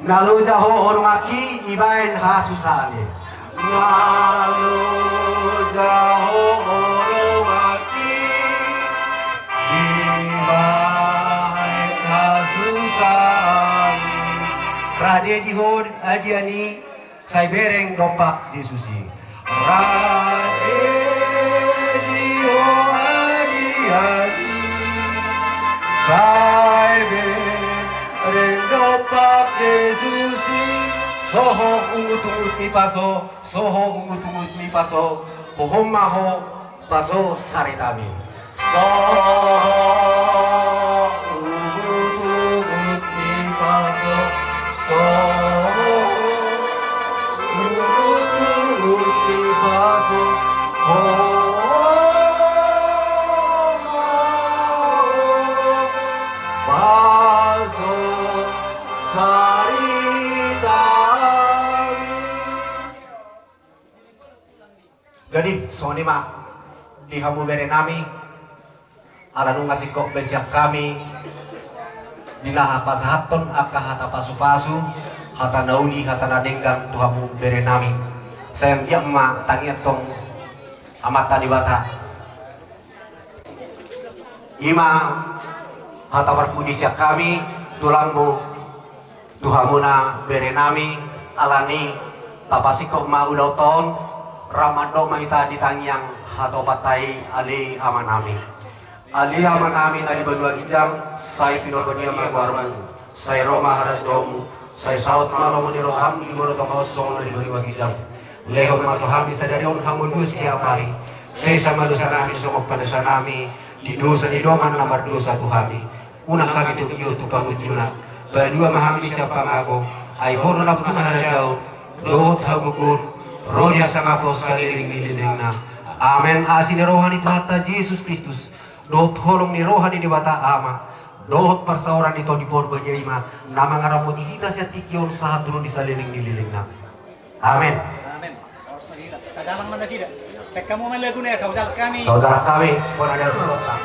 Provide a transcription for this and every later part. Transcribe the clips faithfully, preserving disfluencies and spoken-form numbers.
Na loja ho, o donganki, dibaen hasusaan i. Na loja ho, o donganki, dibaen hasusaan i. Rade di ho adian i, sai bereng dompak Jesus i. Rade di ho adian i, sai bereng dompak Jesus i. Soho ungut-ungut ni paso, soho ungut-ungut ni paso, pohon ma ho paso saritami. Soho ungut-ungut ni paso, soho ungut-ungut ni paso, ho ma ho paso saritami. Jadi songon i ma di hamu berenami, ala nunga singkop be sian hami di na pasahathon angka hata pasu-pasu, hata na uli, hata na denggan tu hamu berenami. Sai anggiat ma tangiang tong Amanta Debata. I ma hata parpudi sian hami, tulangmu, tu hamuna berenami, alani tapasingkop ma ulaonta on, rap mandok ma hita di tangiang hatopanta i, ale amanami. Ale amanami na di banua ginjang, sai pinarbadia ma goarmu, sai ro ma harajaonmu, sai saut ma lomo ni roham di banua tonga on songon na di banua ginjang. Lehon ma tu hami sadari on hangoluan siapari. Sesa ma dosanami songon panesanami di dosa ni dongan na mardosa tu hami. Unang hami togihon tu pangunjunan. Palua ma hami sian pangago. Ai Ho do nampuna harajaon dohot hagogoon, ro di hasangapon saleleng ni lelengna. Amen. Asi ni roha ni Tuhanta Jesus Kristus, dohot holong ni roha ni Debata Ama, dohot parsaoran ni Tondi Porbadia i ma na mangaramoti hita sian tingki on sahat tu ro di saleleng ni lelengna. Amen. Amen. Tadalan ma nasida. Pekkamu ma laguna, saudara kami. Saudara kami, bona dia saudara.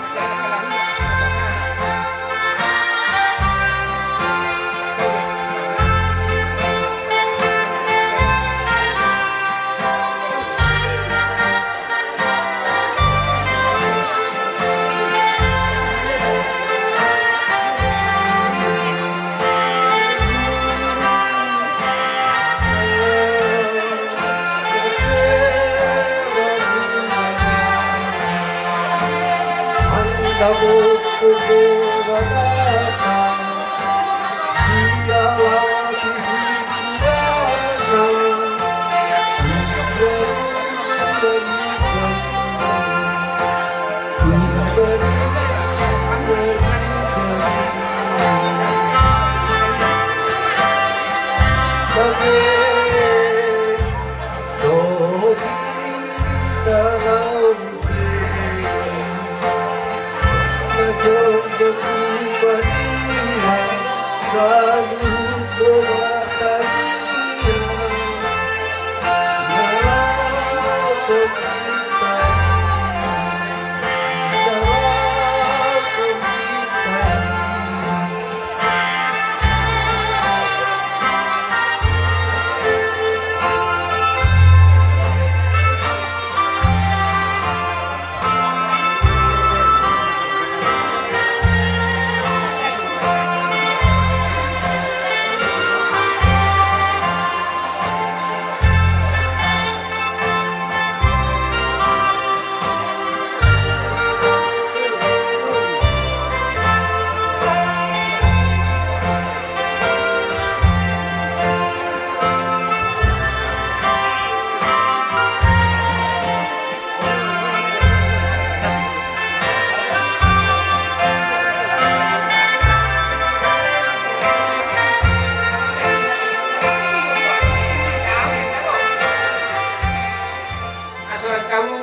Asa tau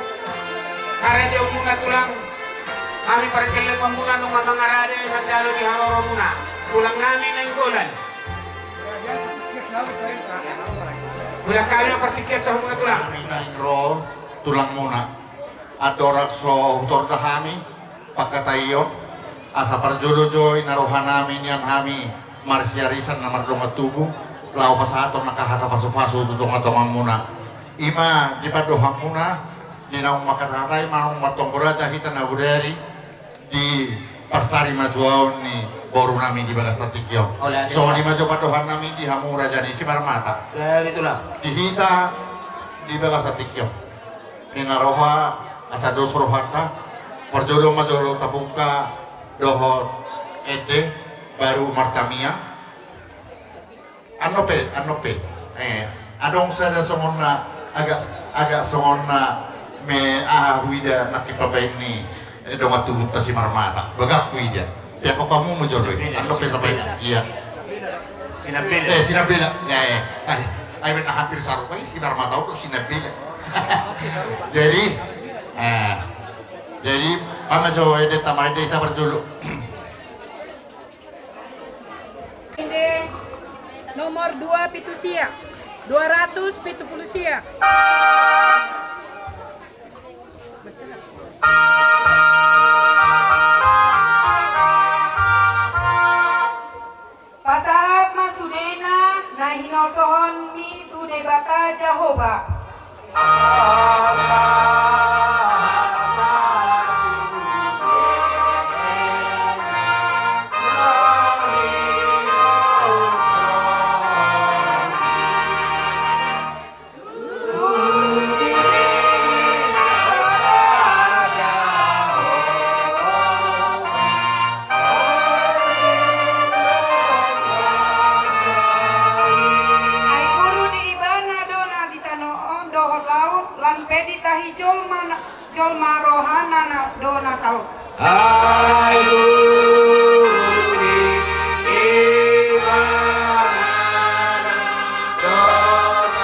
harajaonmuna tulang, hami pargellengonmuna nunga mangarade manjalo di haroromuna, tulang nami Nainggolan. Tulang nami na partingkian tu hamuna tulang. Nami naeng ro tulangmuna. Andorang so hutorda hami pangkataion, asa parjolo jo i na rohanami nian hami marsiarisan na mardongan tubu, Laho pasahathon angka hata pasupasu tu tongatongamuna. I ma di pandohanmuna, di naung mangkatahatai, naung martonggo raja hita na bodari, di parsarimatua on ni borunami di bagasan tingki on. Songon i ma jo pandohannami di hamu raja ni Simarmata. Di hita di bagasan tingki on. Ninna roha, asa dos rohanta, parjolo ma jolo tabungka dohot ende, baru martamiang. Annon pe, annon pe. Eh, adong sada songon na agak, agak songon na me aha huida nangkin pabaen ni, eh, dongan tubunta Simarmata. Bagak huida. Pe angkon hamu ma jolo i. Annon pe tabaen. Iya. Sinambela. Eh, Sinambela. Ya, ya. Ai, ai, na hampir sarupa i Simarmata on dohot Sinambela. Jadi, eh, jadi, pama jo ende, tama ende hita parjolo. Ende nomor dua pitu sia, dua ratus pitu pulu sia. Pasahat ma sudena na hinasohonmi tu Debata Jahowa. Ai guru di Ibana do na di tano on dohot laut, lan pe di tahi jolma na, jolma rohana na do na saut. Ai guru di Ibana do na saut.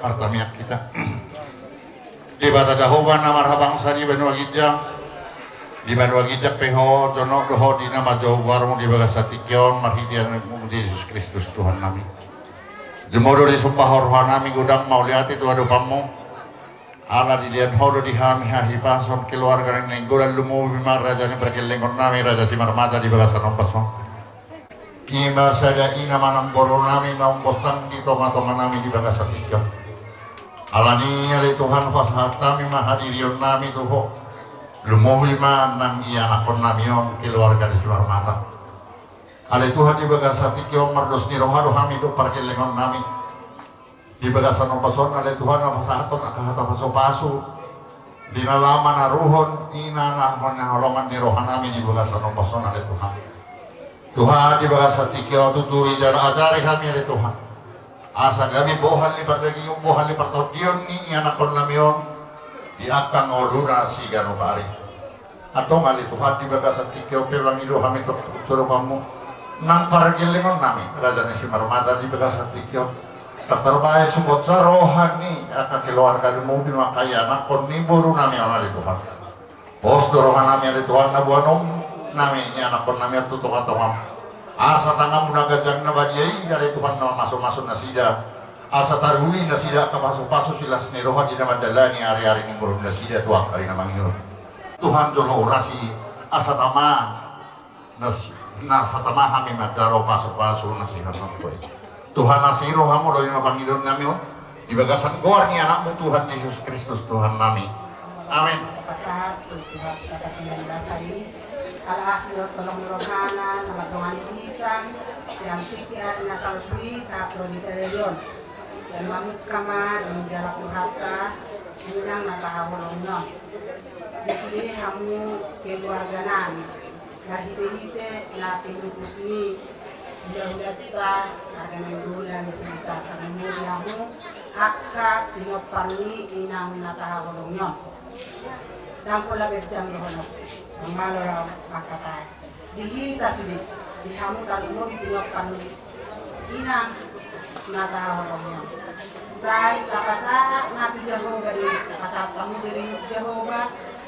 Martamiang hita. Debata Jahowa na marhabangsa di banua ginjang, di banua ginjang pe Ho jonok do Ho di na manjou goarmu di bagasan tingki on marhite Anakmu Jesus Kristus Tuhannami. Jumolo disomba Ho rohanami, godang mauliate tu adopanmu. Ala dilean Ho do di hami hahipason keluarga ni Nainggolan, lumobi ma raja ni pargellengonnami, raja Simarmata di bagasan ombas on. I ma sada ina manang borunami na umboan di tongatonganami di bagasan tingki on. Alani i ale Tuhan, pasahat hami ma hadirionnami tu Ho. Lumobi ma nang ianakkonnami on keluarga ni Simarmata. Ale Tuhan, di bagasan tingki on mardos ni roha do hami dohot pargellengonnami. Di bagasan ombas on ale Tuhan, na pasahathon angka hata pasupasu di na laho manaruhon ina na hinaholongan ni rohanami di bagasan ombas on ale Tuhan. Tuhan, di bagasan tingki on tuturi jala ajari hami ale Tuhan, asa gabe bohal ni pardagingon, bohal ni partondion ni ianakkonnami on di angka ngoluna siganup ari. Antong ale Tuhan, di bagasan tingki on pe mangido hami tu adopanmu nang pargellengonnami raja ni Simarmata di bagasan tingki on. Tartarbaen suhut roha ni angka keluarga, lumobi ma angka ianakkon ni borunami on ale Tuhan. Pos do rohanami ale Tuhan na boanonnami ianakkonnami on tu tongatongamu. Asa tanganmu na ganjang na badia i ale Tuhan na mamasumasu nasida. Asa taruli nasida angka pasupasu silas ni roha di na mandalani ariari ni ngolunasida tu angka ari na mangihut. Tuhan, jolo uras i asa tama nas-, na asa tama hami manjalo pasupasu na sihatonton i. Tuhan, asi rohamu do i ma pangidoannami on di bagasan goar ni Anakmu Tuhan Jesus Kristus Tuhannami. Amen. Pasahat tu Tuhan, Debata pinggan basa i, ala asi dohot holong ni rohana na mandongani hita sian tingki ari na salpu i sahat ro di sadari on. Sai mamungka ma di jalak Tuhanta, inang na tahaholongi on. Disi hamu keluarganami, marhitehite na pinupus ni hulahulanta, Raja Nainggolan, di hita, tarlumobi hamu angka pinompar ni inang na tahaholongi on. Ndang pola ganjang dohononku, ndang malo au mangkatai. Di hita sude, di hamu tarlumobi pinompar ni inang na tahaholongi on. Sai tapasahat ma tu Jahowa, di tapasahat hamu dirimu tu Jahowa,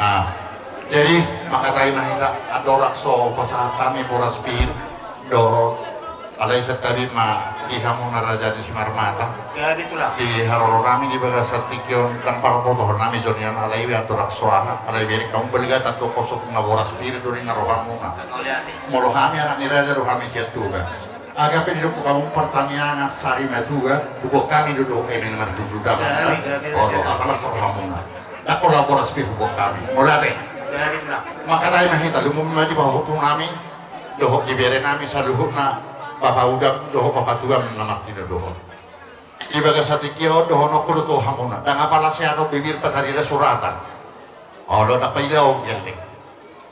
Ah, jadi mangkatai ma hita, andorang so pasahat hami boras pir dohot, alai santabi ma di hamuna raja ni Simarmata. Gabe tulang. Di haroro nami di bagasan tingki on, ndang parbotohon nami jo nian, alai be andorang so aha, alai be hamu balgatan do, holan so tung na boras pir do ninna rohamuna. Molo hami anak ni raja do hami sian Tuban. Asa pe didok hamu partangiangan sari matua, huboan hami do dohot eme na marhundul damang. Gabe, gabe, gabe. Olo, asa las rohamuna. Ndang holan boras pir huboan hami. Mauliate. Gabe tulang. Mangkatai ma hita, lumobi ma di pahompung nami dohot di bere nami saluhutna, bapa udam dohot bapa tuam na martinodohon. Di bagasan tingki on dohononku do tu hamuna, ndang apala seanon bibir patarida suratan. Olo, ndang paila on gelleng.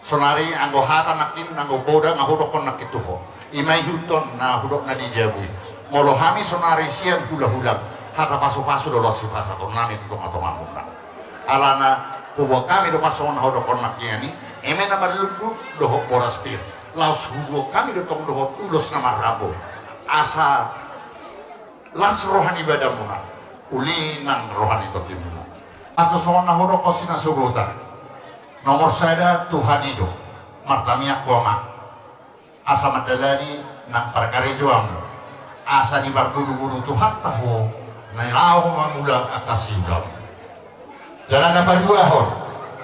Saonari anggo hata nangkin, anggo poda na hudokkon nangkin tu ho, i ma ihuthon na hudok na di jabu i. Molo hami saonari sian hulahulam, hata pasupasu do laos hupasahaton nami tu tongatongamuna. Alana huboan hami do pas songon na hudokkon nangkinan i, eme na marlundu dohot boras pir, laos huboan hami do tong dohot ulos na marrambu. Asa las roha ni badanmuna, uli nang roha ni tondimuna. Asa songon na hudokkon si na sogot an, nomor sada Tuhan i do. Martangiang ho amang, asa mandalani nang parkarejoanmu, asa dipargulugulu Tuhanta ho, na laho mangula angka siulam. Jala na paduahon,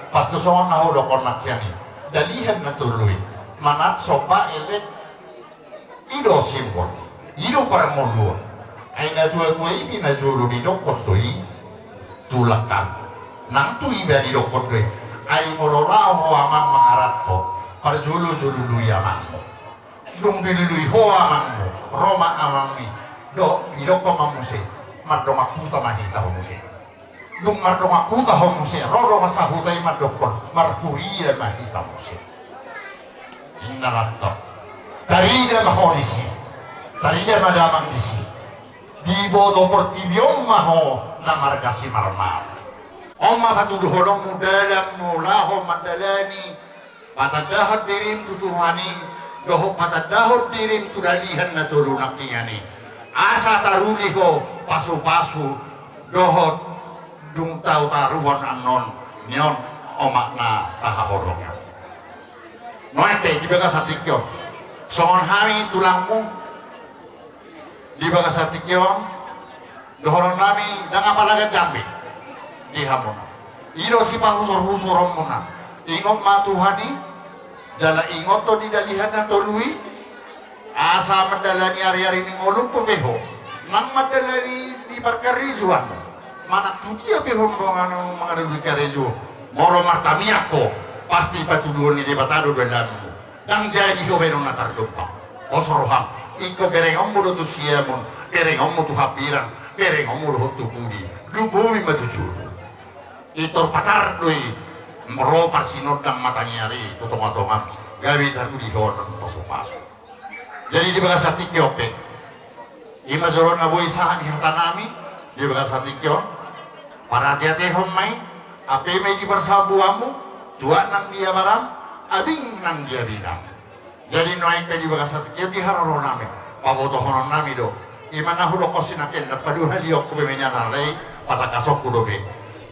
pas do songon na hudokkon nangkinan i, dalihan na tolu i, manat, somba, elek, i do simbol, i do parngoluon. Ai natuatua i pe na jolo didokkon do i, tulang, nang tu iba didokkon do i. Ai molo laho ho amang mangarampo, parjolo jolo lui amangmu. Dung dilului ho amangmu, ro ma amangmi, do didokkon ma muse, mardongan huta ma hita ho muse. Dung mardongan huta ho muse, ro dongan sahuta i mandokkon, marhuria ma hita muse. Inna lanto. Tarida ma ho disi. Tarida ma damang disi. Diboto portibi on ma ho na marga Simarmata. On ma patuduhononmu dalanmu laho mandalani, patandahon dirim tu Tuhan i, dohot patandahon dirim tu dalihan na tolu nangkinan i. Asa taruli ho pasupasu dohot dung tau taruhon annon ni on omak na tahaholongi. Nuaeng pe di bagasan tingki on, songon hami tulangmu, di bagasan tingki on, dohonon nami ndang apala ganjang be di hamuna. I do sipahusorhusoronmuna. Ingot ma Tuhan i, jala ingot do di dalihan na tolu i, asa mandalani ariari ni ngolum pe ho, nang mandalani di parkarejoan. Manang tu dia pe ho mangalului karejo, molo martangiang ho, pasti patuduhon ni Debata do dalanmu. Ndang jadi ho baenon na tardompang. Pos roham, ingkon berengonmu do tu Siamun, berengonmu tu Hambirang, berengonmu dohot tu pudi. Lumobi ma tu jolo. Pintor patar do i Ro parsinondang mataniari tu tongatonga, gabe tarudi ho na tu pasupasu. Jadi di bagasan tingki on pe, i ma jolo na boi sahat di hatanami di bagasan tingki on. Parateatehon ma i, hape ma i di parsabuanmu, tuak nang di abaram, abing nang di abinam. Jadi nuaeng pe di bagasan tingki on di haroroanami, pabotohononnami do, i ma na hudok on sinangkaning na paduahalihonku be menian alai patangkasonku dope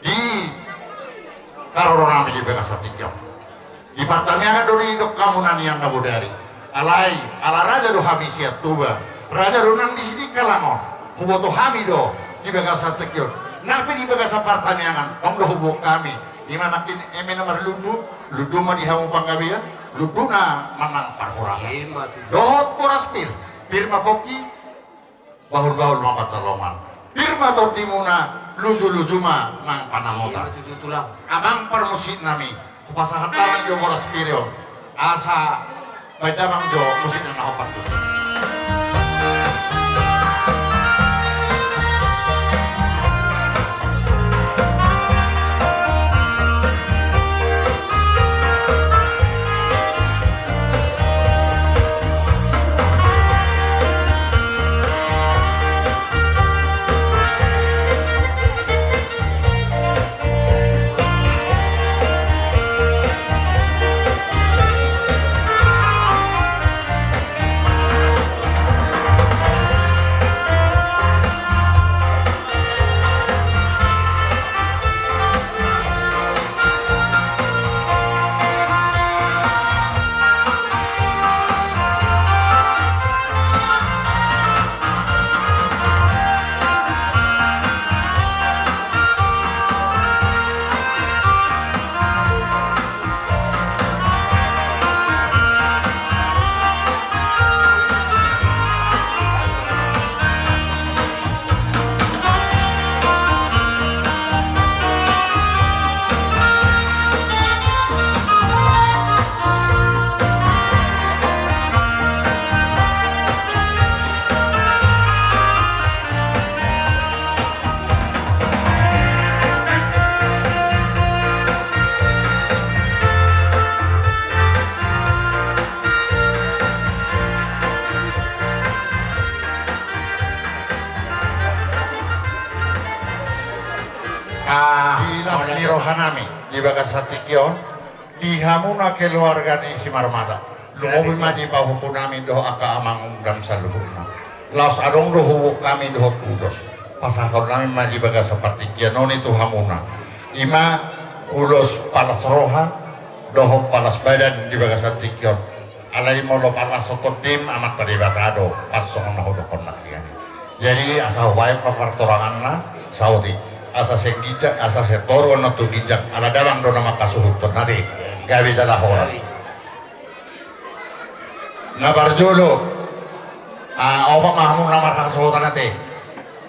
di haroroanami di bagasan tingki on. Di partamiangan do didok hamu na nian na bodari. Alai ala raja do hami sian Tuba, raja do nang di Sidikalang on. Huboto hami do di bagasan tingki on, nang pe di bagasan partamiangan, on do huboan hami. I ma nangkin eme na marlundu, lundu ma di hamu panggabean, lunduna manang parhorasan. I ma tutu. Dohot boras pir, pir ma pongki, bahulbahul ma pansalongan. Pir ma tondimuna, lujuluju ma nang panamotan. I ma tutu, Tulang. Amang parmusiknami, hupasahat hami jo boras pir on, asa baen damang jo musikna na hombar tusi. Ah, di las ni rohanami di bagasan tingki on, di hamuna keluarga ni Simarmata. Lumobi ma di pahompunami dohot angka amangudam saluhutna. Laos adong do huboan hami dohot ulos, pasahatonnami ma di bagasan partingkian on i tu hamuna. I ma ulos palas roha dohot palas badan di bagasan tingki on. Alai molo palas tondim, Amanta Debata do, pas songon na hudokkon nangkin. Jadi asa hubaen ma partoranganna saotik, asa seng ginjang, asa seng toru on tu ginjang, ala damang do na mangkasuhuthon ate. Gabe jala horas. Na parjolo, ah, opat ma hamu na marhasohotan ate.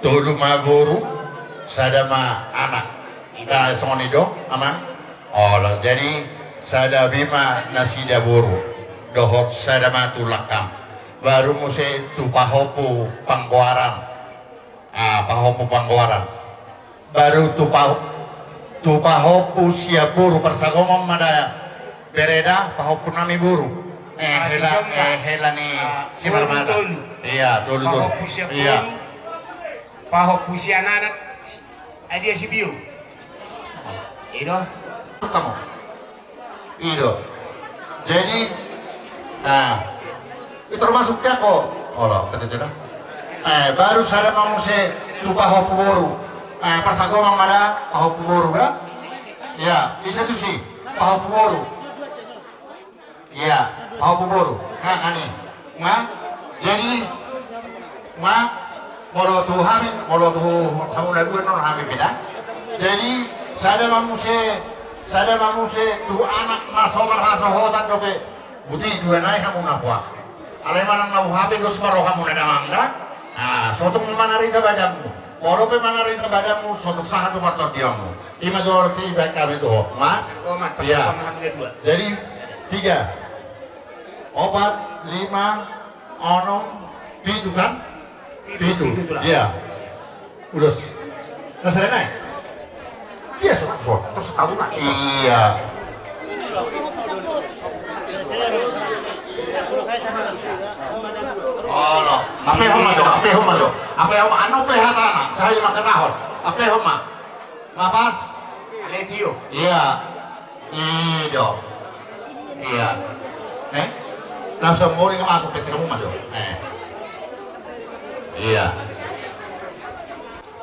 Tolu ma boru, sada ma anak. Ita songon i do, Amang? Olo, jadi sada be ma nasida boru, dohot sada ma tu langkam. Baru muse tu pahompu panggoaran. Ah, pahompu panggoaran. Baru tu pa-, tu pahompu sian boru, parsagomon ma da, bere da, pahompunami boru. Eh, ah, hela, ison ma. Eh, hela ni, ah, Simarmata. Tolu, tolu. Iya, tolu, tolu. Pahompu sian boru. Iya. Pahompu sian anak. Ai dia si Bio. I do. Kamu. I do. Jadi, nah, itu termasuk ya kok. Olo, kata dia. Eh, baru sada ma muse tu pahompu boru. Eh, parsagomon ma da, pahompu boru da. Ya, bisa tu si pahompu boru. Iya, pahompu boru. Nah, kan i. Nah, jadi, nah, molo tu hami, molo tu hamu na dua non hami beda. Jadi, sada ma muse, sada ma muse tu anak na so marhasohotan dope. Buti dua nai hamu na poa. Alai manang na boha pe dos ma rohamu na damang da. Ah, sotung manarita badanmu. Molo pe manarita badanmu, sotung sahat tu partondionmu. I ma jolo ti baen hami tu ho, Mas. Parsagomon, iya. Parsagomon hami na dua. Jadi, tiga, opat, lima, onom, pitu kan? Pitu, pitu. Pitu, Tulang. Iya. Ulos. Na sada nai. Iya, so, so, terus tahu nai. Iya. Olo, apehon ma jo, apehon ma jo. Apehon ma, anu pe hatana, sai mangkatahon. Apehon ma. Ma pas? Ale tio. Ia. I do. Ia. Eh? Langsung mori nga masuk pe temu ma jo. Eh. Ia.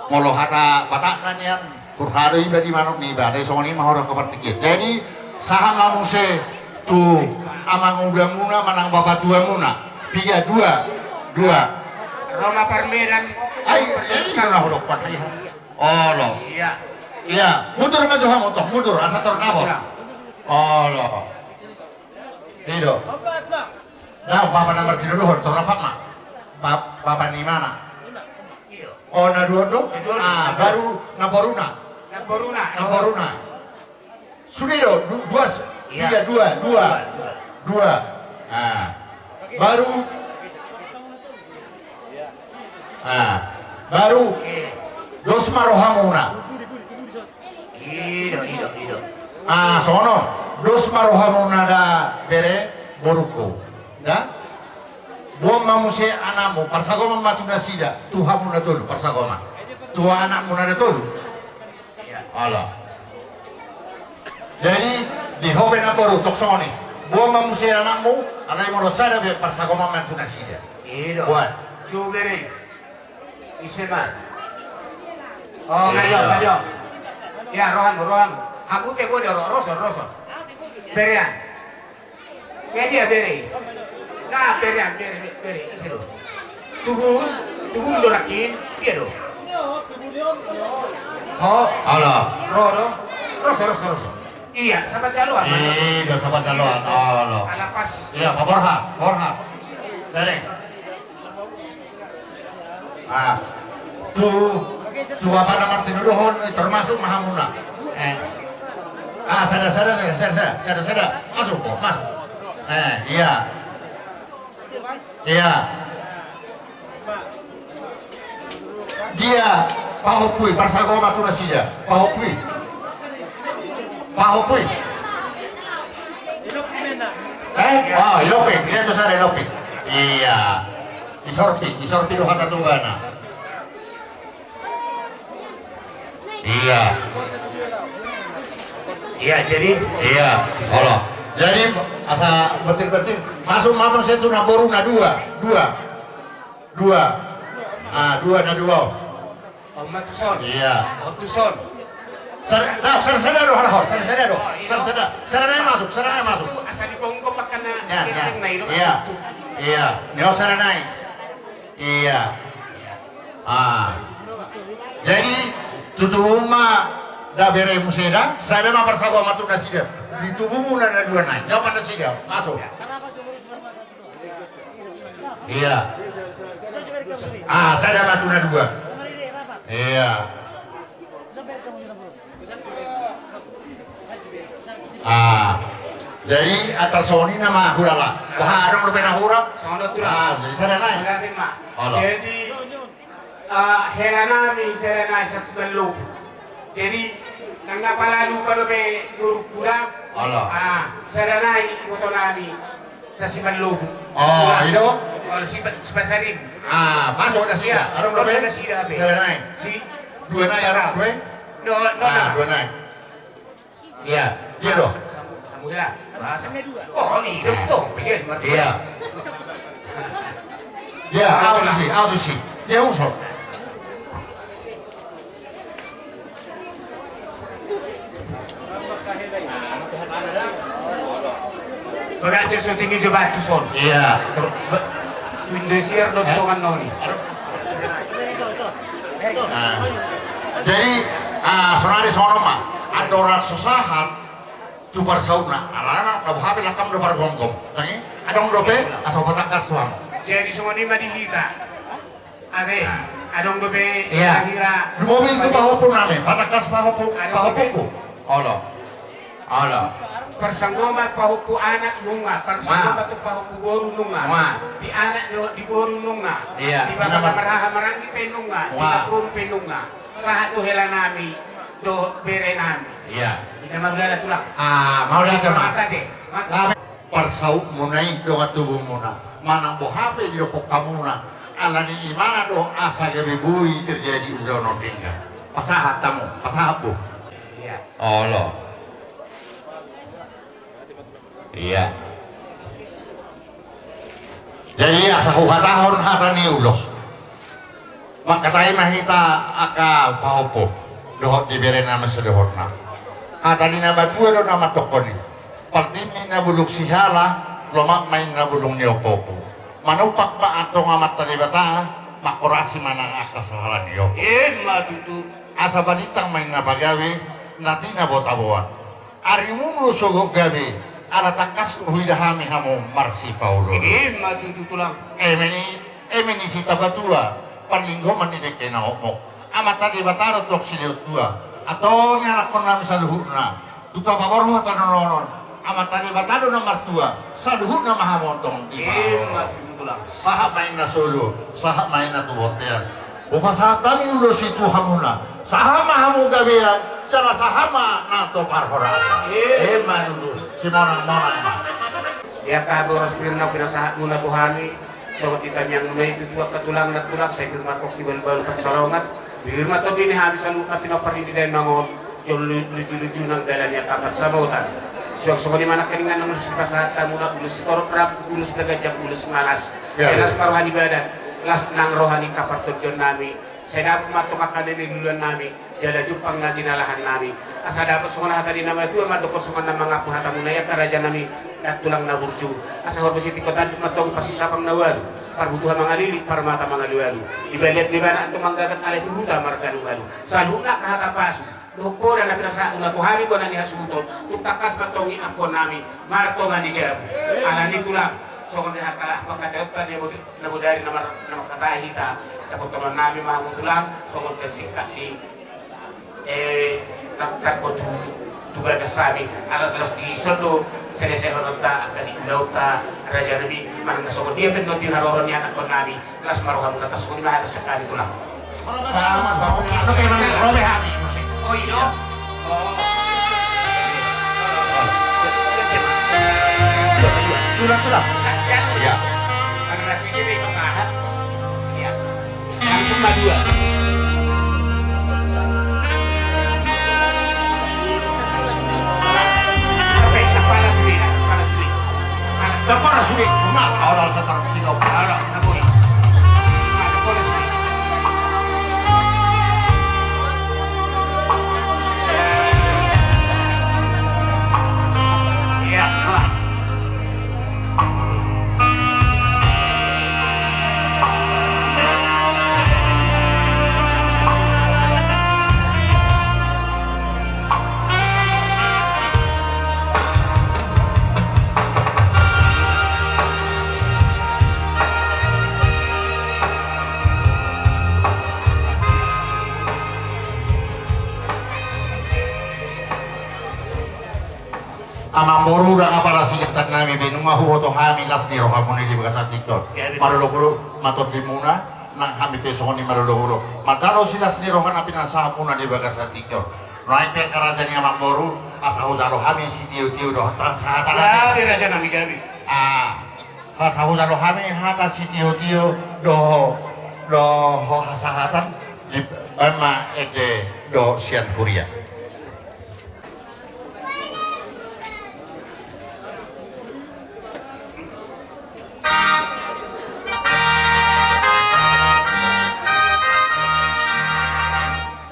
Molo hata Batakna nian, hurhado iba di manuk niba, alai songon i ma hurang partingkian. Jadi, sahat ma muse tu amangudamuna manang bapatuamuna. Piga, dua, dua. Roma Parmedan. Ai, i do na hudok pakai. Olo. Ia. Ia, mundur ma jo hamu tong, mundur, asa tor napot. Olo. I do. Nah, bapa na martinodohon, tor napot ma. Bap-, bapa ni mana? O, na dua on do? Na dua on. Ah, baru na boruna. Na boruna. Na boruna. Sude do, du-, dua s-, ia, dua, dua. Dua, dua. Dua. Ah. Baru. Ah. Baru. Ia. Dos ma rohamuna. I do, i do, i do. Ah, songon on. Dos ma rohamuna da bere borungku. Da? Boan ma muse anakmu, parsagoman ma tu nasida, tu hamu na tolu, parsagoman. Tu anakmu na tolu. Ia. Olo. Jadi, di ho pe namboru, tong songon i. Boan ma muse anakmu, alai molo sada be parsagoman ma tu nasida. I do. Boan. Tu bere. Ise ma. O, nga adong, nga adong. Ia, rohamu, rohamu. Hamu pe boan do, ro-, ro son, ro son. Berean. Nga dia bere. Nga berean, bere, bere, ise do? Tubu, tubu do nangkin, dia do. Ho. Olo. Ro do. Ro son, ro son, ro son. Ia, sapat jaloan. Ih, dia sapat jaloan. Olo. Ala pas. Ia, Pak Borhat, Borhat. Bere. Ah. Tu, tu bapa na martinodohon, eh, termasuk ma hamuna. Eh. Ah, sada, sada, sada, sada, sada, sada, sada. Masuk, kok, masuk. Eh, ia. Ia. Dia, pahompu i, parsagoman tu nasida. Pahompu i. Pahompu i. Eh? Oh, i Lopik. Ia, tu sada i Lopik. Ia. I Sorpi, i Sorpi do hata tu ibana. Ia. Ia, jadi? Ia, olo. Jadi, asa betul-betul, masuk ma muse tu namboruna, dua, dua. Dua. Ah, dua na dua. On ma tu son. Ia. On tu son. Sada, nah, sada, sada do, halo, sada, sada do. Sada, sada. Sada nai masuk, sada nai masuk. Asa tu, asa digomgom, makana ia, ia, na i do, ia, masuk tu. Ia. Neo sada nai. Ia. Ah. Jadi, tu tubumu ma da bere muse da, sada ma parsagoman tu nasida. Di tubumuna na dua nai. Neo ma nasida. Masuk. Ia. Ah, sada ma tu na dua. Ia. Ah. Jadi, antar songon i nama hurala. Bah, adong dope na hurang. Songon on, Tulang. Ah, jadi sada nai. Olo. Jadi, ah, hela nami sada nai sasimallobu. Jadi, nang na pala lupa dope borungku da. Olo. Ah, sada nai iboto nami sasimallobu. Oh, i do? Olo, si pa-, si Pasaribu. Ah, masuk nasida. Ia, adong dope? Nasida be. Sada nai. Si dua nai, adong dope? No, no, ah, no. Dua nai. Ia, dia do. Hamu hela. Oh, i do, tong. Ia. Ia, ahu tusi, ahu tusi. Dia unsur. Bagace so tinggi jo batu son. Ia. Terus, be-, tu Indosiar do tongan noni. Nah. Jadi, ah, sonari sono ma, andorang so sahat tu parsautna, alana na boha pe langkam do pargomgom. Tangi, adong dope, asa patangkas tuan. Jadi songon i ma di hita. Ate, adong dope, ia, hira. Dumobi tu pahompu nami, patangkas pahompu, adong dope, pahompuku. Olo. Olo. Parsanggoman pahompu anak nunga, parsanggoman tu pahompu boru nunga. Nunga. Di anak do, di boru nunga. Ia, di bapa na marhaha maranggi pe nunga, di boru pe nunga. Sahat tu hela nami. Dohot bere nami. Iya. Inna mauliate tulang. Ah, mauliate ma. Mata de. Mata. Parsautmuna i dongan tubumuna. Manang boha pe didokkon hamuna. Alani i ma na do asa gabe boi terjadi ulaon on denggan. Pasahat hamu, pasahat, Bu. Iya. Olo. Iya. Jadi asa huhatahon hata ni ulos. Mangkatai ma hita angka pahompu dohot di bere nami saluhutna. Hata ni na matua do na mandokkon i. Partingki na bulung sihala, lomak ma inna bulung ni ompu. Manumpak ma antong Amanta Debata, mangkorasi ma nang angka sahala ni ompu. Ima tutu. Asa balintang ma inna pagabe, na tina botaboan. Arimu do sogot gabe, ala tangkas huida hami hamu marsipaoloan. Ima tutu tulang. Eme ni, eme ni Sitabatua, parlinggoman ni dengke na hotmok. Amanta Debata do tong silehon tua. Antong ianakkon nami saluhutna. Tung tapaborhat hata on, Amanta Debata do na martua. Saluhutna ma hamu antong di. Ima tutu tulang. Sahat ma inna solu, sahat ma inna tu bontean. Hupasahat hami ulos i tu hamuna. Sahat ma hamu gabean, jala sahat ma nang tu parhorasan. Ima tutu. Simonang-monang ma. Ia angka boras pir na pinasahatmuna tu hami, songon di tangiangmuna i tu angka tulang nang tulang, sai pir ma tongki balu-balu pansalongan, pir ma tondi ni hami saluhutna pinompar i di dainang on. Jolo luju-luju nang dalan i angka pansamotan. Suang songon i ma nangkiningan na ulos dipasahat hamuna, ulos sitorop rambu, ulos na ganjang, ulos na las. Sai las ma roha ni badan, las nang roha ni angka partondion nami. Sai dapot ma antong angka na niluluan nami, jala jumpang na jinalahan nami. Asa dapot songon hata ni na matua mandokkon songon na mangampu hatamuna i angka raja nami, nang tulang na burju. Asa horbo sitingko tanduk ma antong parsisapang na ualu, parbutuha mangalilit, parmata mangalualu. Di balian debana antong manggagat alai tu huta margalugalu. Saluhutna angka hata pasu dohot poda na pinasahatmuna tu hami bona ni hasuhuton, tung tangkas ma antong ianakkon nami martonga ni jabu. Alani tulang, songon di angka pangkataion ta dia bodi na bodari na mar-, na mangkatai hita, dapothon nami ma hamu tulang, songon singkat ni, eh, nang tangko tu, tu bagas hami, alas-alas di son do selesaion ta angka di ulaon ta raja nami, manang songon dia pe annon di haroro ni anakkon nami, las ma rohamuna, tangkas songon i ma hata sian hami tulang. Robe hami musik. Oh, i do. Oh. Tulang, tulang. Iya. Anu, ratu isi pe pasahat. Iya. Langsung ma dua. Sampai tak panas ni, tak panas ni. Panas. Tak panas ni. Nah, orang sekarang tinggal. Orang, tak boleh. Tak panas ni. Amangboru, ndang apala singkatan nami be, nunga huboto hami las ni rohamuna di bagasan tingki on. Marolopolop ma tondimuna, nang hami pe songon i marolopolop manjalo silas ni roha na pinasahatmuna di bagasan tingki on. Nuaeng pe angka raja ni amangboru, asa hujalo hami sitiotio dohot sahatan. Gabe raja nami, gabe. Ah. Asa hujalo hami hata sitiotio dohot, dohot hasahatan, dibaen ma ende dohot sian huria.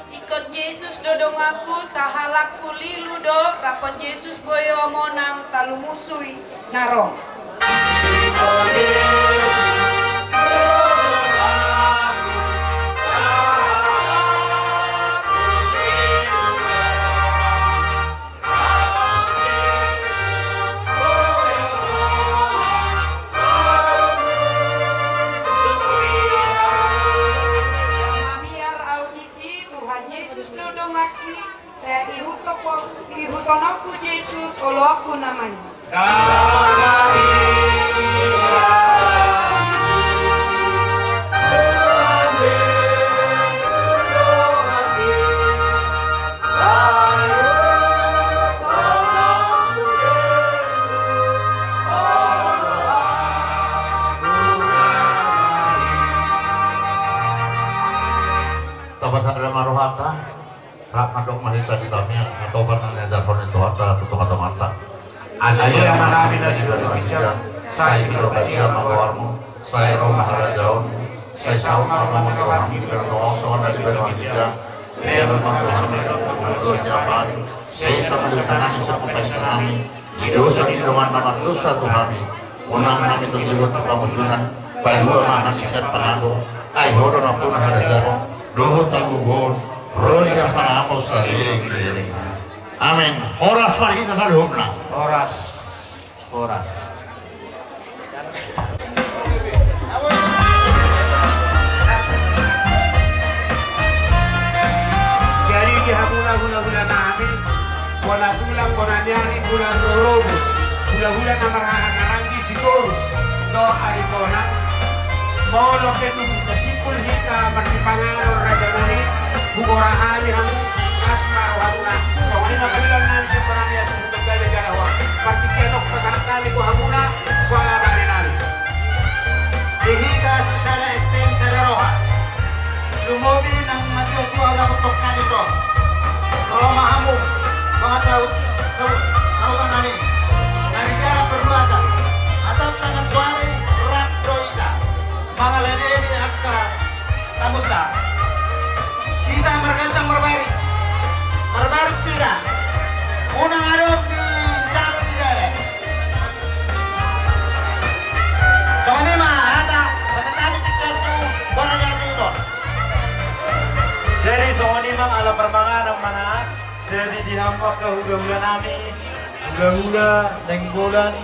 Ingkon Jesus do donganku, sahalakku lilu do, rap dohot Jesus boi ho monang, talumusui na ro. Mabiar au disi, Tuhan Jesus do donganki, sai ihuthon, ihuthononku Jesus oloanku na main. Dama i Ale Amanami na di banua ginjang, sai pinarbadia ma goarMu, sai ro ma harajaonMu, sai saut ma lomo ni rohaM di banua on songon na di banua ginjang. Lehon ma hami angka na mardosa siapari, sesa ma dosanami songon panesanami di dosa ni dongan na mardosa tu hami. Unang hami togihon tu pangunjunan, palua ma hami sian pangago. Ai Ho do nampuna harajaon dohot hagogoon, ro di hasangapon saleleng ni leleng. Amen. Horas ma di hita saluhutna. Horas. Horas. Jadi di hamuna hulahulanami, bona tulang, bona ni ari, bona rorobot, hulahula na marhaha maranggi, Sitorus dohot Aritonang, molo pe tung tasimpul hita marsipanganon rajanami, hugora hami hamu, las ma rohamuna. Songon i ma pangulannami sian bona ni ari. Gabe jala horas. Partingkian on pasahat hami tu hamuna, soal abari nami. Di hita sisada S T M sada roha. Lumobi nang matua-tua dapothon hami son. Ro ma hamu, dongan sahuta, sahuta, sahuta nami. Na di jala perluasan. Atap tangan tuari, rap do hita. Mangaladei angka tamunta. Hita marganjang marbaris. Marbaris hita. Unang adong di jala di dalan. Songon i ma hata, pasahat hami tingki on tu bona ni ari Sitorus. Jadi songon i ma ala parmanganan ma na. Jadi di hamu angka hulahulanami, hulahula Nainggolan,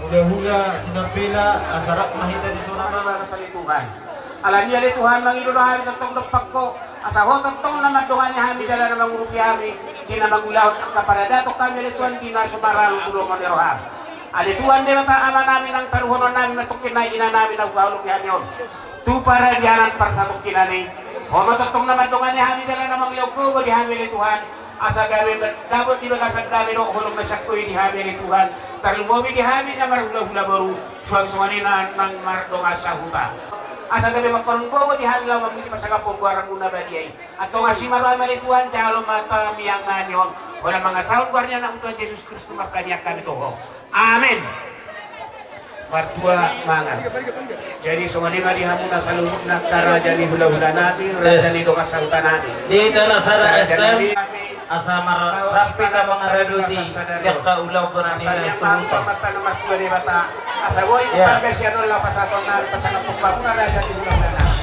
hulahula Sinampela, asa rap ma hita di son ma. Tuhan. Alani i ale Tuhan, mangido do hami tongtong dompak Ho, asa Ho tongtong na mandongani hami jala na mangurupi hami, di na mangulahon angka paradaton hami ale Tuhan, di na so maralo tu lomo ni roham. Ale Tuhan Debata Amanami nang taruhononnami na tongkin nai inanami na huhaholongi hami on tu paradianan parsatongkinan i. Ho ma tongtong na mandongani hami jala na mangulahon gogo di hami ale Tuhan. Asa gabe dapot di bagasan dame dohot holong na sian Ho i di hami ale Tuhan, tarlumobi di hami na marhulahula boru, suang songon i na nang mardongan sahuta. Asa gabe mangkorhon gogo di hami laho mamungka pasangaphon goarMu na badia i. Antong asi ma rohaM ale Tuhan, jalo ma tangiangnami on. Holan mangasahon goar ni AnakMu Tuhan Jesus Kristus martangiang hami tu Ho. Amen. Martua mangan. Jadi songon i ma di hamuna saluhutna, angka raja ni hulahulanami, raja ni dongan sahutanami. Di tanah sada S T M, asa marrap hita mangaradoti di angka ulaon na nian sahuta. Martua Debata, asa boi marga sian on laho pasahatonnami pasangaphon hamuna raja ni hulahulanami.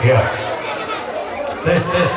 Iya. Tes, tes.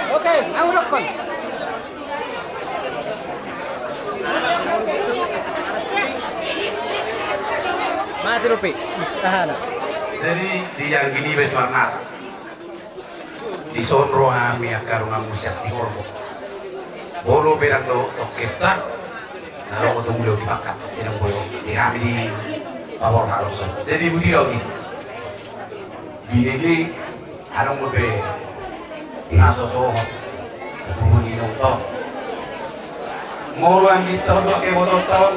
Oke, au dokon. Mate dope. Tahan. Jadi, di anggi ni bes warna. Dison ro hami angka donganmu sian Sihorbo. Molo pe ndang dohot ongkenta, na ro muse tu mula di pakat, jadi boi di hami di paborhat langsung. Jadi buti do gitu. Binege adong dope na so sohot. Tubuan ni nonton. Molo anggita on dohot ibotonta on,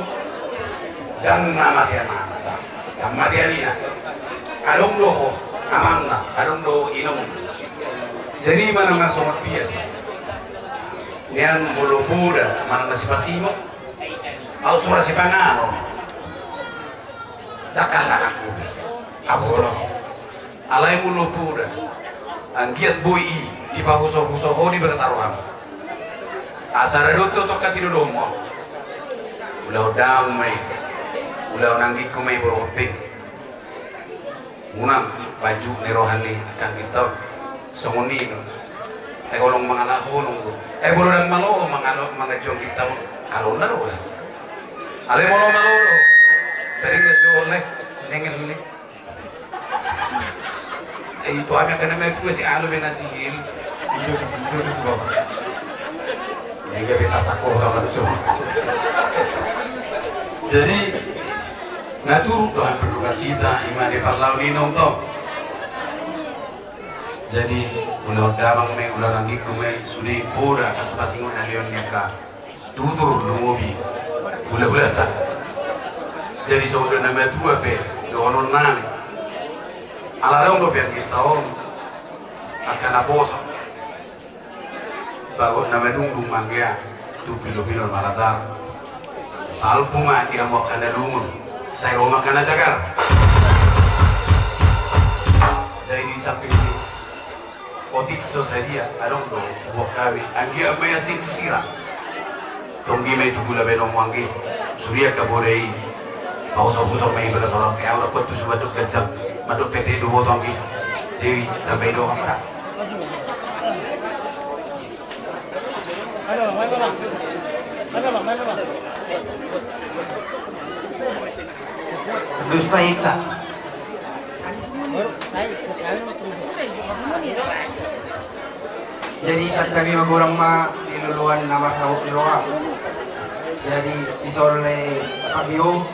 ndang na mate amanta, ndang mate amina. Adong do ho amanna, adong do inong. Jadi manang na songon dia nian molo poda manang na sipasingot, au sura sipanganon. Dakal na aku. Abu to. Alai molo poda anggiat boi i dipahusor-husor ho di bagasan roham. Asa ra dohot tongka tido domo. Ulaon damang ma i. Ulaon anggingku ma i boru Hombing. Unang bajuk ni roha ni angka anggita on. Songon i do. Ai holong mangalap holong do. Ai molo ndang malo mangalap mangajuang anggita on. Alona do ulaon. Alai molo malo do. Tadi nggak jual leh. Nengen leh. Eh, itu ami akan nama itu si anu bena sihil. Itu itu itu itu bapak. Ini gak beta sako sama cuma. Jadi na turut do hampir duka cita ima di parlaun inong to. Jadi ulaon damang ma i, ulaon anggingku ma i, sude poda asa pasingot na leon ni angka tutur lumobi hulahulanta. Jadi songon na matua pe dohonon nami. Ala adong dope anggita on angka naposo. Bagot na madungdung ma anggia tu pilopilo na marajar. Salpu ma di hamu angka na lungun. Sai ro ma angka na jagar. Jadi di samping ni otik so sadia, adong do buat kami. Anggiat ma i asing tu sira. Tonggi ma i tu gula baenonmu anggi. Suria ka boda i. Pausok-usok ma i bagasan orang. Au dapat tu subat dok gajang. Madok pete do boto anggi. Jadi tambai do apa? Dusta hita. Jadi sahat hami ma godang ma di loloan na marhabot ni roha. Jadi dison lae Fabio,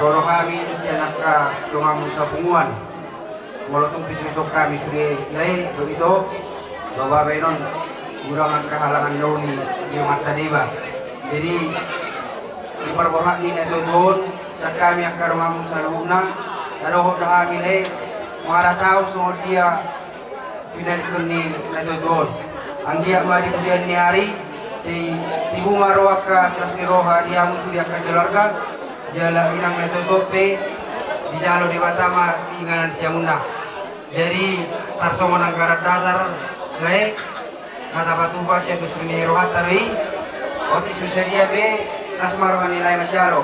ro do hami sian angka donganmu sapunguan. Molo tung pe sisok hami sude lae do ito, bahwa baenon godang angka halangan na uli di dongan ta deba. Jadi di parborhat ni na tuatua on, sian hami angka donganmu saluhutna, na dohot do hami lae mangarasahon songon dia pinangidoan ni na tuatua on. Anggiat ma di pudian ni ari, sai tibu ma ro angka silas ni roha di hamu sude angka keluarga, jala inang na tuatua pe dijalo Debata ma di inganan siamunna. Jadi tarsongon anggaran dasar lae, hata patupa sian dos ni rohanta do i. Otik so sadia pe, las ma roha ni lae manjalo.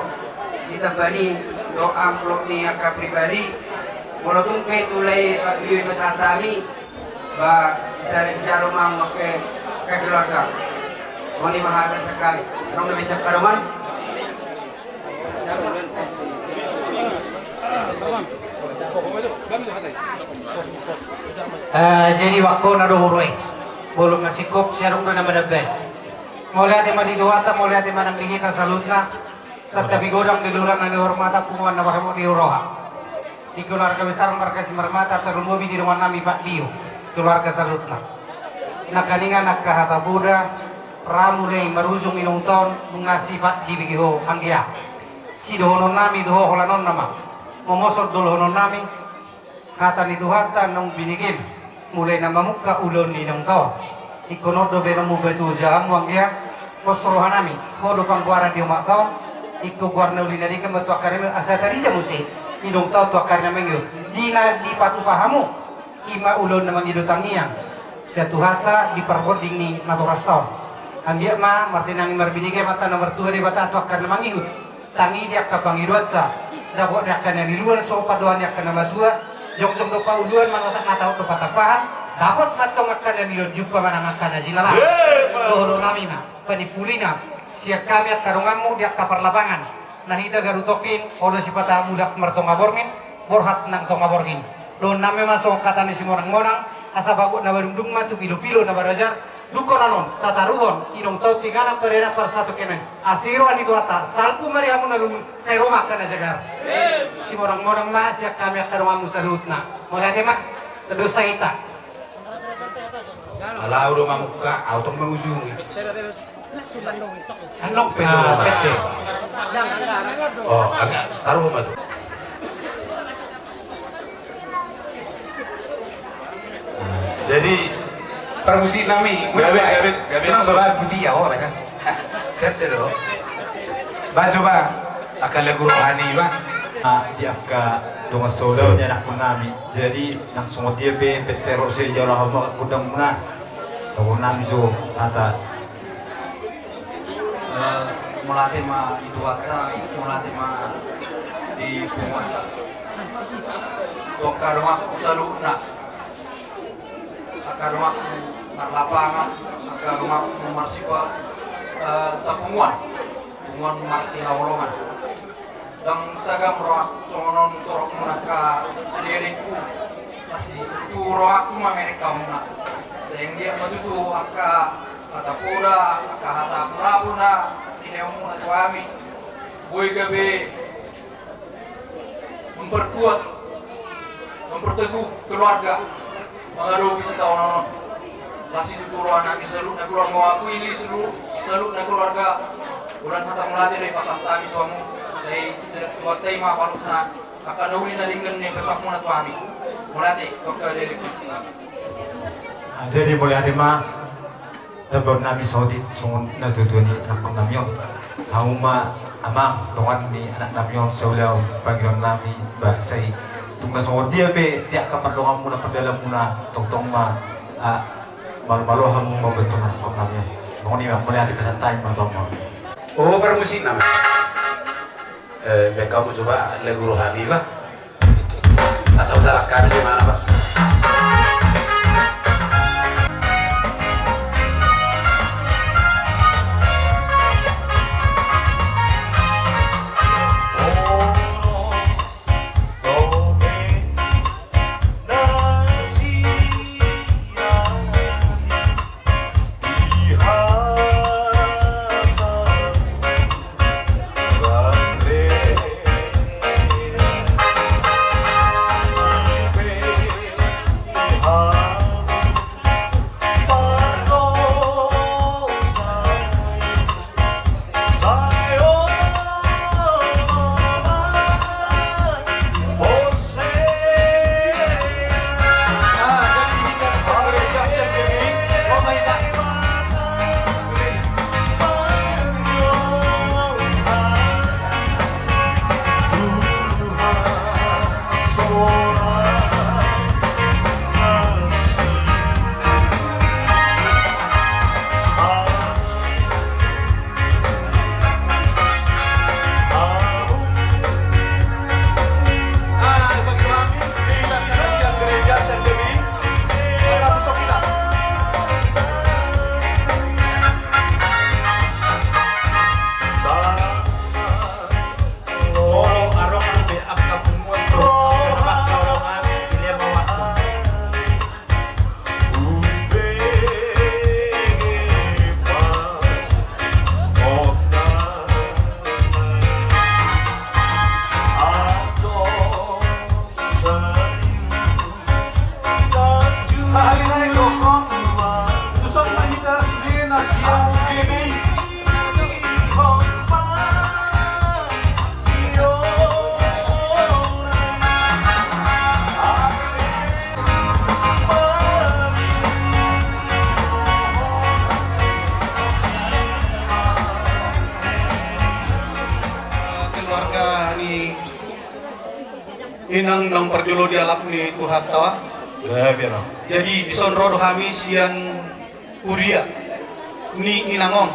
Ditambani dohot amplop ni angka pribadi. Molo tung pe tu lae Fabio i pasahat hami, ba sisada sijalo ma hamu angka keluarga. Songon i ma hata sian hami. Adong na bisa padoman. Eh, jadi waktu na do hurue. Bolon na singkop siarung do na madambai. Mauliate ma di Tuhanta, mauliate ma nang di hita saluhutna. Santabi godang di lurana ni hormata punguan na marhabot ni roha. Di keluarga besar marga Simarmata, tarlumobi di dongan nami Pak Dio, keluarga saluhutna. Nangkaningan angka hata poda, ra mulai marujung inong taon, nunga sifat dibege ho anggia. Sidohonon nami tu ho holan on nama. Momosot dohonon nami, hata ni Tuhanta naung binegem. Mulai na mamungka ulaon ni inong taon. Ingkon on do baenonmu batu jahanmu anggia, pos roha nami, ho do panggoaran di omak taon, ingkon goar na uli na denggan ma tu angka ari nami, asa tarida muse, inong taon tu angka ari na mangihut. Di na dipatupa hamu, i ma ulaon na mangido tangiang, sian Tuhanta di parbonding ni natoras taon. Anggiat ma, martinangi marbinege amanta na martua Debata tu angka na mangihut. Tangi di angka pangidoanta, dapot di angka na niluluan songon pandohan ni angka na matua, jongjong do pauluan manatap na taon do patampahan, dapot mantong angka na niluluan jumpa manang angka na jinalahan. Dohonon nami ma, panimpulina, sian hami angka donganmu di angka parlapangan, na hita garu tongkin, olo sipata mulak martonga borngin, borhat nang tonga borngin. Dohonon nami ma songon hata ni simonang-monang, asa bagot na badungdung ma tu pilopilo na barajar, dungkonan on, tataruhon, inong taon tu inganan parianan parsatongkinan. Asi roha ni Tuhanta, salpu ma di hamu na lungun, sai ro ma angka na jagar. Simonang-monang ma, sian hami angka donganmu saluhutna. Mauliate ma, tandus ta hita. Ala au do mamungka, au tong mangujungi. Anong pe tu pete. Oh, agak taruh ma tu. Jadi, permusik nami. Gabe, gabe, gabe. Menang sobat putih ya, oh, kan? Tete do. Ba, coba. Angka lagu rohani, ba. Ah, di angka dongan saudara ni anakkon nami. Jadi, nang songon dia pe, pete ro se jalo hama kudang muna. Dongan nami jo, kata. Eh, mauliate ma di Tuhanta, mauliate ma di punguanta. Angka donganku saluhutna. Angka donganku marlapangan, angka donganku marsipa, eh, sapunguan, punguan marsihaholongan. Ndang tagam rohangku songon on torop muna angka ade-adengku. Asi tu rohangku ma merek hamuna. Sai anggiat ma tutu angka hata poda, angka hata purapura na nileanmuna tu hami. Boi gabe memperkuat, memperteguh keluarga. Mangadopi sitaonon on. Las i tutu roha nami saluhutna keluarga, aku ili saluhutna keluarga. Ulang hata mauliate do i pasahat hami tu hamu. Sai, sai Tuhanta i ma palusna. Angka na uli na denggan na ipasahatmuna tu hami. Mauliate, tu angka ade-ade. Ah, jadi mauliate ma. Tambahon nami saotik songon na tutu ni anakkon nami on. Hamu ma Amang, dongan ni anak nami on, saulahon pangidoan nami, ba sai tung na songon dia pe di angka pardonganmuna, pardalananmuna, tongtong ma, ah, malo-malo hamu mambantu anak nami on. Songon i ma, mauliate, pasahat hami ma tu hamu. Oh, parmusik nama. Eh, baen hamu coba lagu rohani, bah. Asa usalah kami di mana, bah? Keluarga ni inang naung parjolo dialap ni Tuhanta. Jadi dison ro do hami sian huria ni inang on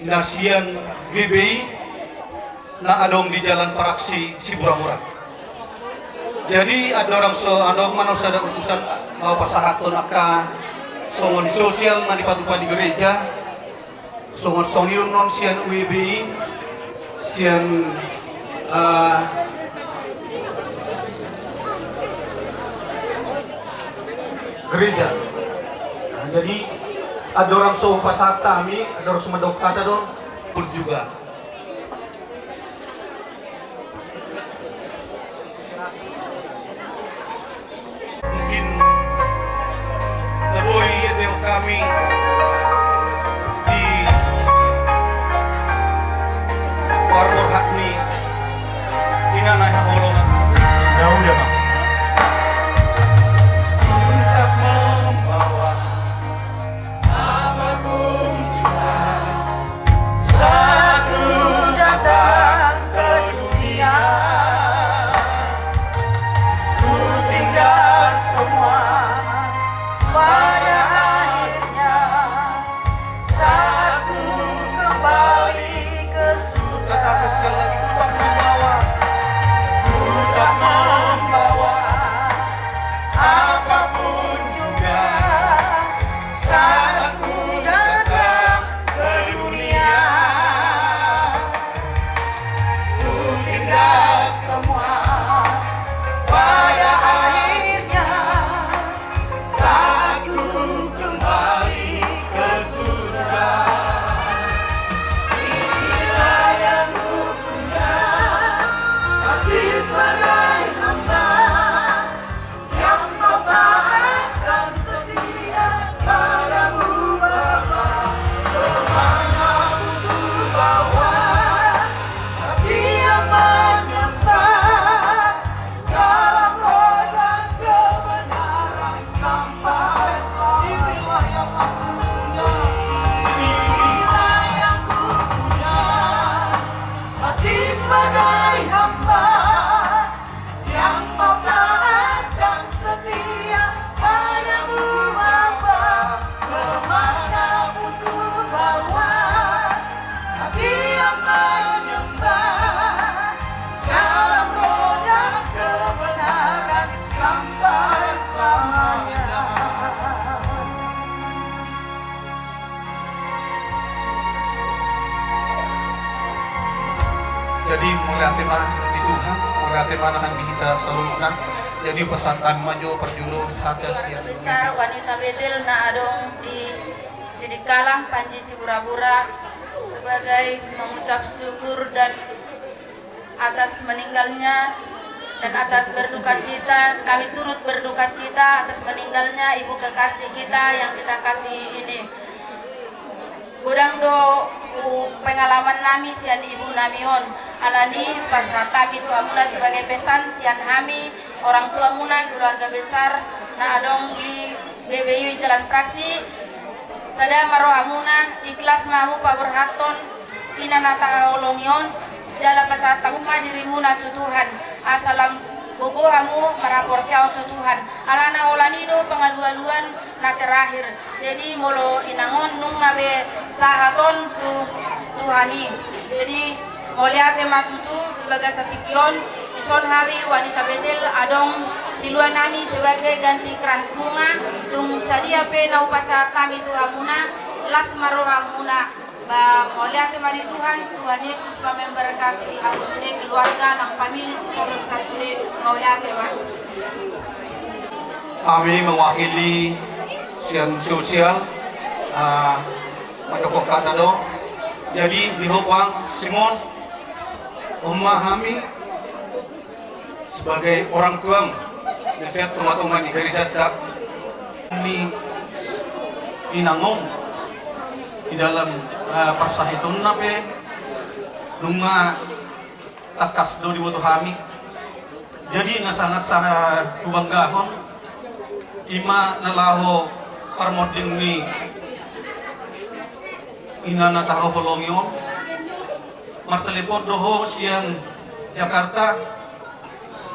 na sian G B I na adong di Jalan Paraksi Siburamura. Jadi andorang so, andorang ma na sada utusan, laho pasahathon angka songon sosial na dipatupa di gereja. Songon, songon i do annon sian U B I, sian, ah, gereja. Nah, jadi andorang so pasahat hami, andorang so mandok hata do, pun juga. Mungkin na boi dietehon hami di parborhat ni inana i haholongan. Jauh ya, Bang. Untuk membawa apapun juga. Saat ku datang ke dunia, ku tinggal semua pada akhirnya. Saat ku kembali ke surga, katakan sekali lagi, ku tak membawa, ku tak membawa apapun juga. Saat ku datang ke dunia, ku tinggal semua pada akhirnya. Saat ku kembali ke surga, inilah yang ku punya, hati sebagai hamba yang mempertahankan setia padamu, Bapa. Kemana pun ku bawa, hati yang menyembah dalam roda kebenaran sampai selamat. Inilah yang aku punya, inilah yang ku punya. Mauliate ma di Tuhan, mauliate ma di hita saluhutna. Jadi pasahat ma jo parjolo hata sian Besar Wanita Betel na adong di Sidikalang, Panji Siburabura, sebagai mengucap syukur dan atas meninggalnya dan atas berduka cita, kami turut berduka cita atas meninggalnya ibu kekasih kita yang kita kasih ini. Godang do, uh, pengalaman nami sian ibu nami on. Alani pasahat hami tu hamuna sebagai pesan sian hami, orang tua muna, keluarga besar na adong di G B I Jalan Praksi. Sada ma rohamuna, ikhlas ma hamu paborhathon ina na tahaholongi on, jala pasahat hamu ma dirimuna tu Tuhan, asa lam gogo hamu marhaporseaon tu Tuhan. Alana holan i do pangalualuan na terakhir. Jadi molo inang on nunga be sahat on tu Tuhan i. Jadi mauliate ma tutu di bagasan tingki on. Dison hami Wanita Betel adong silua nami sebagai ganti krans bunga. Tung sadia pe na hupasahat hami tu hamuna, las ma rohamuna. Ba, mauliate ma di Tuhan, Tuhan Yesus ma memberkati hamu sude keluarga nang famili si Solon sasude, mauliate ma. Hami mewakili sian sosial, ah, mandok hata do. Jadi, di ho puang, Simon, on ma hami, sebagai orang tuam, na sian tongatonga ni gerejanta, ni inang on di dalam, eh, parsahitonna pe nunga tangkas do diboto hami. Jadi na sangat-sangat hubanggahon i ma na laho parmonding ni ina na tahaholongi on. Martelepon do ho sian Jakarta,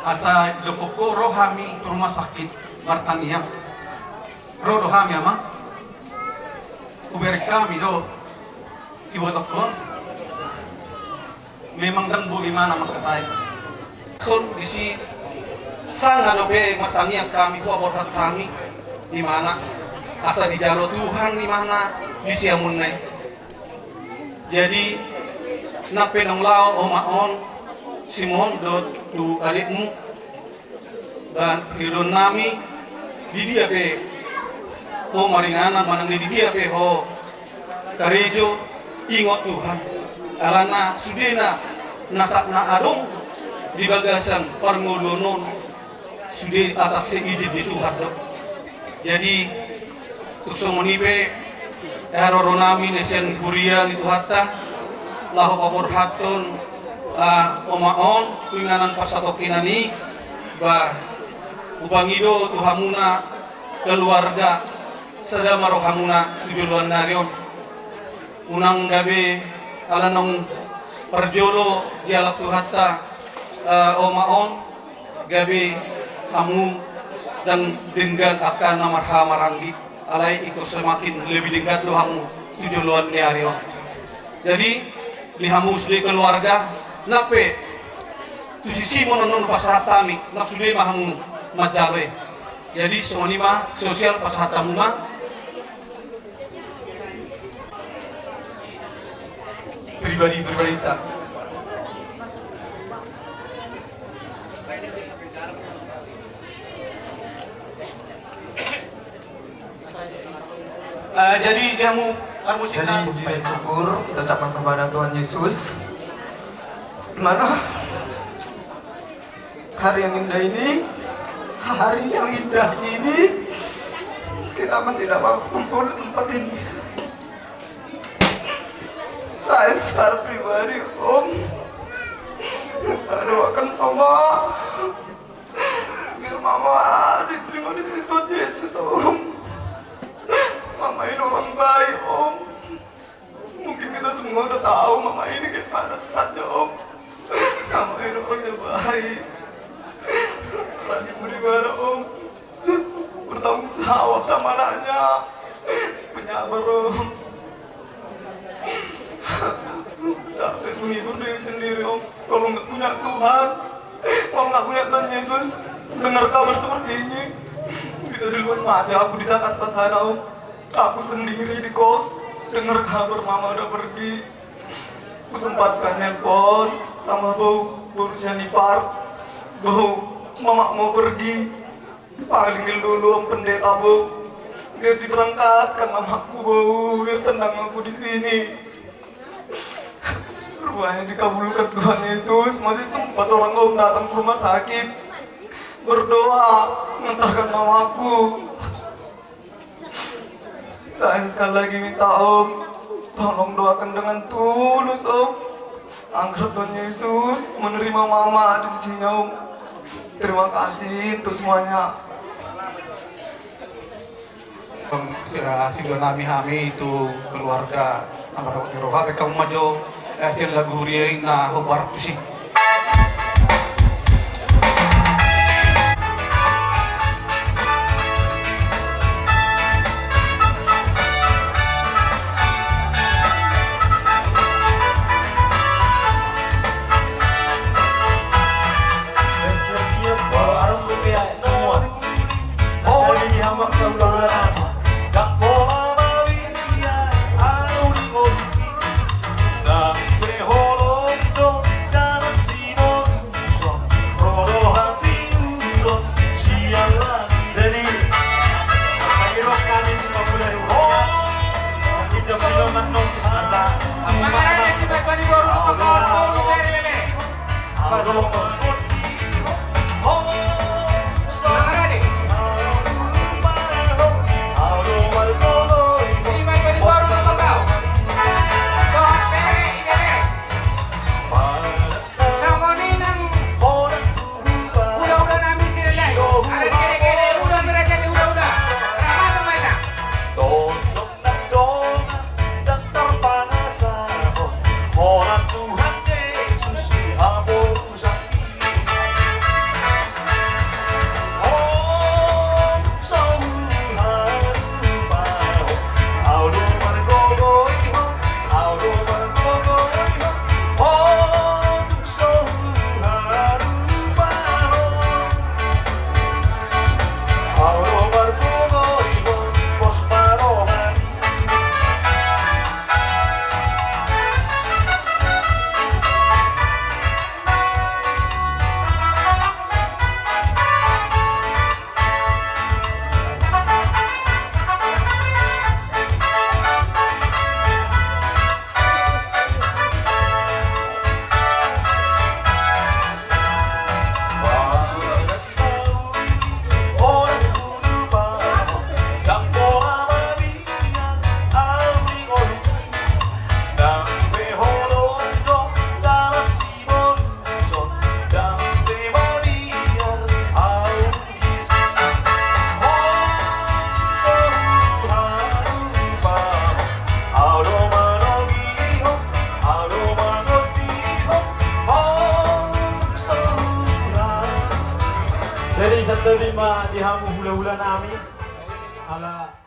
asa didokkon ho ro hami tu rumah sakit martangiang. Ro do hami, Amang. Hubereng hami do, ibotokkon. Memang ndang boi imana mangkatai. Son disi sanga dope martangiang hami, huborhat hami imana, asa dijalo Tuhan imana di siamunna i. Jadi nang pe naung laho oma on, Simon, dohot tu adikmu, ba, hidohon nami, di dia pe ho maringanan manang di dia pe ho karejo, ingot Tuhan. Alana sudena na sa-, na adong di bagasan parngoluon on, sude atas seizin ni Tuhan do. Jadi tung songon i pe, eh, roro nami na sian huria ni Tuhanta, laho paborhathon, ah, oma on tu inganan parsatongkinan i, ba, hupangido tu hamuna keluarga, sada ma rohamuna tu joloan ni ari on. Unang gabe ala naung parjolo dialap Tuhanta, eh, oma on, gabe hamu ndang denggan angka na marhahamaranggi, alai ingkon semakin lebih denggan do hamu tu joloan ni ari on. Jadi di hamu sude keluarga, nang pe tu si Simon on pasahat hami, nang sude ma hamu manjalo i. Jadi songon i ma sosial pasahat hamu ma. Pribadi-pribadita. Eh, jadi dia mau parmusik. Jadi puji dan syukur kita ucapkan kepada Tuhan Yesus. Mana? Hari yang indah ini, hari yang indah ini, kita masih dapat kumpul di tempat ini. Saya secara pribadi, Om, doakan Mama, biar Mama diterima di situ Yesus, Om. Mama ini orang baik, Om. Mungkin kita semua udah tahu Mama ini kayak mana sifatnya, Om. Mama ini orangnya baik, rajin beribadah, Om. Bertanggung jawab sama anaknya. Penyabar, Om. Capek menghibur diri sendiri, Om. Kalau nggak punya Tuhan, kalau nggak punya Tuhan Yesus, dengar kabar seperti ini, bisa duluan mati aku di Jakarta sana, Om. Aku sendiri di kos, dengar kabar Mama udah pergi. Ku sempatkan nelpon sama bau, Boru sian ipar, do mamakmu pergi, paling gellolo om pendeta, boru. Biar diberangkatkan mamakku, boru, biar tenang aku di sini. Rupanya dikabulkan Tuhan Yesus, masih sempat orang om datang ke rumah sakit, berdoa, mengantarkan mamakku. Saya sekali lagi minta om, tolong doakan dengan tulus om, agar Tuhan Yesus menerima mama di sisinya om. Terima kasih untuk semuanya. Sira sidua nami hami tu keluarga na marroha, roha ke kaum majo. Eh, sian lagu huria i na hombar tusi. Jadi, Jadi, santabi ma di hamu hulahula nami, ala